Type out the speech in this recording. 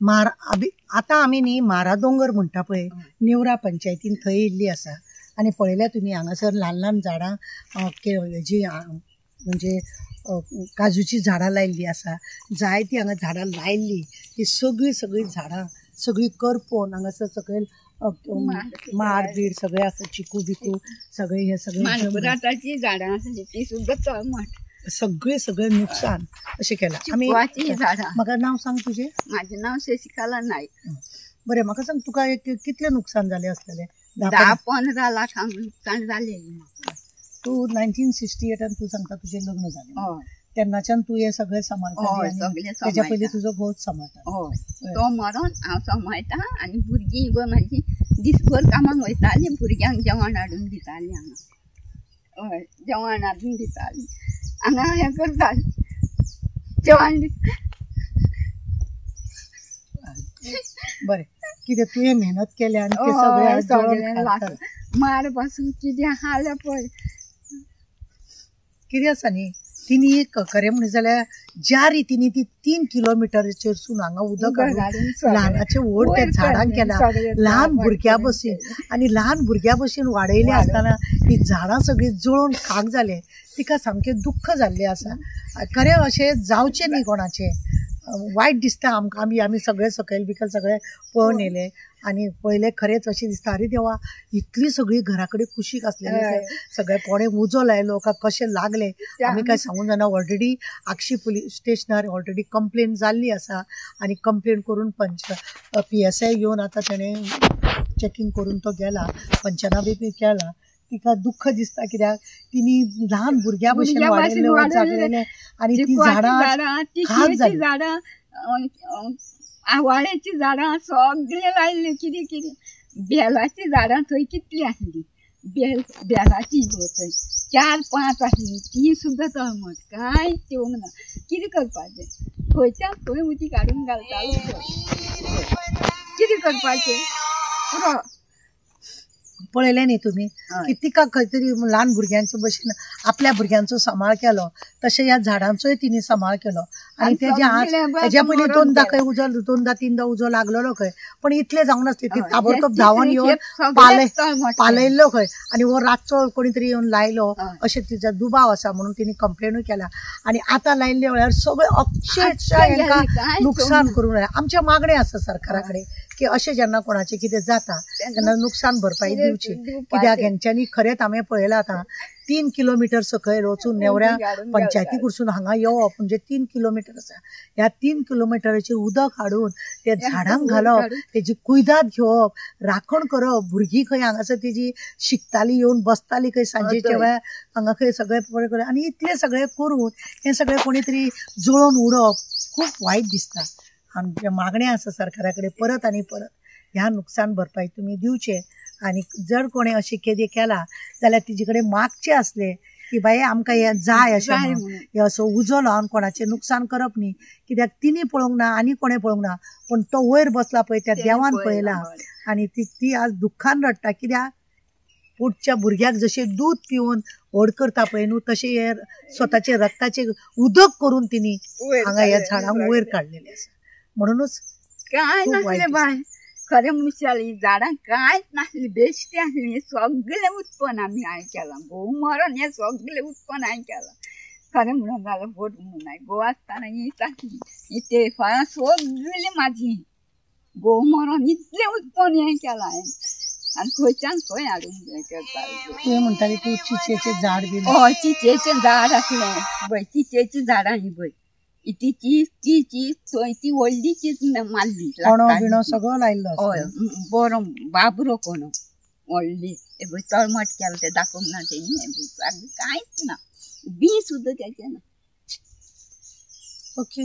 आतां आमी न्ही मारा दोंगर म्हणटा पळय, नेवरा पंचायतीन थंय येयल्ली आसा. आनी पळयल्या तुमी हांगासर ल्हान ल्हान झाडां, जी म्हणजे काजूची झाडां लायिल्ली आसा, जायती हांगा झाडां लायिल्ली, ती सगळीं सगळीं झाडां सगळीं करपोवन हांगासर सकयल माड बीड सगळें आसा, चिकू बिकू सगळें हें सगळें झाडां आसा ती सुद्दां तळमट सगळें सगळें नुकसान अशें केलां आमी. म्हाका नांव सांग तुजें. म्हाजें नांव शशिकला नायक. बरें, म्हाका सांग तुका कितलें नुकसान जालें आसतलें? 10-15 लाखांक नुकसान जालें म्हाका. तूं 1968 तूं सांगता तुजें लग्न जालें, तेन्नाच्यान तूं हें सगळें सांबाळटा? तेज्या पयलीं तुजो घोव सांबाळटा? हय, तो मरोन हांव सांबाळटा. आनी भुरगीं बी म्हाजी दिसभर कामाक वयतालीं, भुरग्यांक जेवण हाडून दितालीं हांगा. हय, जेवण हाडून दितालीं हांगा, हें करतालीं जेवण. बरें, कितें तुवें मेहनत केल्या आनी तें सगळें सगळें मार पासून कितें आहा जाल्यार पळय कितें आसा न्ही, तिणी खरें म्हणलें जाल्यार ज्या रितीनी ती 3 किलोमिटराचेर सून हांगा उदक ल्हानाचें व्हड त्या झाडांक केलां, ल्हान भुरग्यां भशेन, आनी ल्हान भुरग्यां भशेन वाडयलें आसतना ती झाडां सगळीं जळोवन खाक जालें, तिका सामकें दुख्ख जाल्लें आसा. खरें अशें जावचें न्ही कोणाचें, वायट दिसता आमकां. आमी आमी सगळे सकयल बिकल सगळे पळोवन येयले आनी पळयलें, खरेंच अशें दिसता अरे देवा, इतली सगळी घरा कडेन कुशीक आसलेली सगळे कोणें उजो लायलो काय कशें लागलें आमी काय सांगूंक जायना. ऑलरेडी आगशी पुलीस स्टेशनार ऑलरेडी कंप्लेन जाल्ली आसा आनी कंप्लेन करून PSI येवन आतां तेणें चॅकींग करून तो गेला, पंचनामे बी केला. तिका दुख्ख दिसता कित्याक तिणी ल्हान भुरग्यां भशेन वाडयल्लें जागलेलें आनी ती झाडां खाक जालीं. झाडां, आवाळ्याचीं झाडां सगळें लायिल्लें, कितें कितें बेलाचीं झाडां थंय कितलीं आसलीं, बेलाचीं थंय 4-5 आसलीं, ती सुद्दां तळमट कांयच येवंक ना. कितें करपाचें, खंयच्यान खंय उदीक हाडून घालतालो, कितें करपाचें पुरो. पळयलें न्ही तुमी की तिका खंय तरी ल्हान भुरग्यांचो भशेन आपल्या भुरग्यांचो सांबाळ केलो, तशें ह्या झाडांचोय तिणी सांबाळ केलो. आनी तेज्या आज तेज्या पयलीं 2दा खंय उजो, 2दा 3दा उजो लागलेलो खंय, पण इतलें जावंक नासलें. ती ताबडतोब धांवन येवन पालयल्लो खंय आनी हो रातचो कोणी तरी येवन लायलो अशें तिचो दुबाव आसा म्हणून तिणी कंप्लेनूय केला. आनी आतां लायिल्ल्या वेळार सगळें अक्षरशा हेंकां नुकसान करूंक जाय. आमचें मागणें आसा सरकारा कडेन की अशें जेन्ना कोणाचें कितें जाता तेन्ना नुकसान भरपाई दिवची, कित्याक हेंच्यांनी खरेंच हांवें पळयलां आतां 3 किलोमिटर सकयल वचून नेवऱ्या पंचायती कडसून हांगा येवप म्हणजे 3 किलोमिटर आसा. ह्या 3 किलोमिटराचेर उदक हाडून ते झाडांक घालप, तेजी कुयदाद घेवप, राखण करप, भुरगीं खंय हांगासर तेजी शिकताली येवन बसताली खंय सांजेच्या वेळार हांगा खंय सगळें पळय, आनी इतलें सगळें करून हें सगळें कोणी तरी जळोवन उडोवप खूब वायट दिसता. आमचें मागणें आसा सरकारा कडेन परत आनी परत ह्या नुकसान भरपाई तुमी दिवचें. आनी जर कोणें अशें कितें केलां जाल्यार तिजे कडेन मागचें आसलें की बाये आमकां हें जाय अशें म्हणून, हे असो उजो लावन कोणाचें नुकसान करप न्ही, कित्याक तिणी पळोवंक ना आनी कोणें पळोवंक ना, पूण तो वयर बसला पळय त्या देवान पळयला. आनी ती आज दुख्खान रडटा, कित्याक पोटच्या भुरग्याक जशें दूद पिवन व्हड करता पळय न्हू, तशें हे स्वताचे रक्ताचें उदक करून तिणी हांगा ह्या झाडांक वयर काडलेलें आसा. म्हणूनच कांय नासलें बाय, खरें म्हणशाल ही झाडां कांयच नासलीं, बेश्टी आसलीं. सगळें उत्पन्न आमी हांवें केलां, घोव मरोन हें सगळें उत्पन्न हांवें केलां. खरें म्हणून जाल्यार फट म्हणून घोव आसतना हीच आसली, ही तेफळां सगळीं म्हाजी, घोव मरोन इतलें उत्पन्न हें केलां हांवें. आनी खंयच्यान खंय हाडून हें करतालें. तुवें म्हणटाली तूं चिचेचें झाड बी? हय, चिचेचें झाड आसलें पळय, चिचेचीं झाडां हीं पळय, ती चीज ती चीज थंय ती व्हडली चीज मारली, कोणो बिणो सगळो लायल्लो. हय, बरो बाबरो कोणो व्हडली, हे तळमट केलें तें दाखोवंक ना तेणी, कांयच ना, बी सुद्दां तेचें ना. ओके.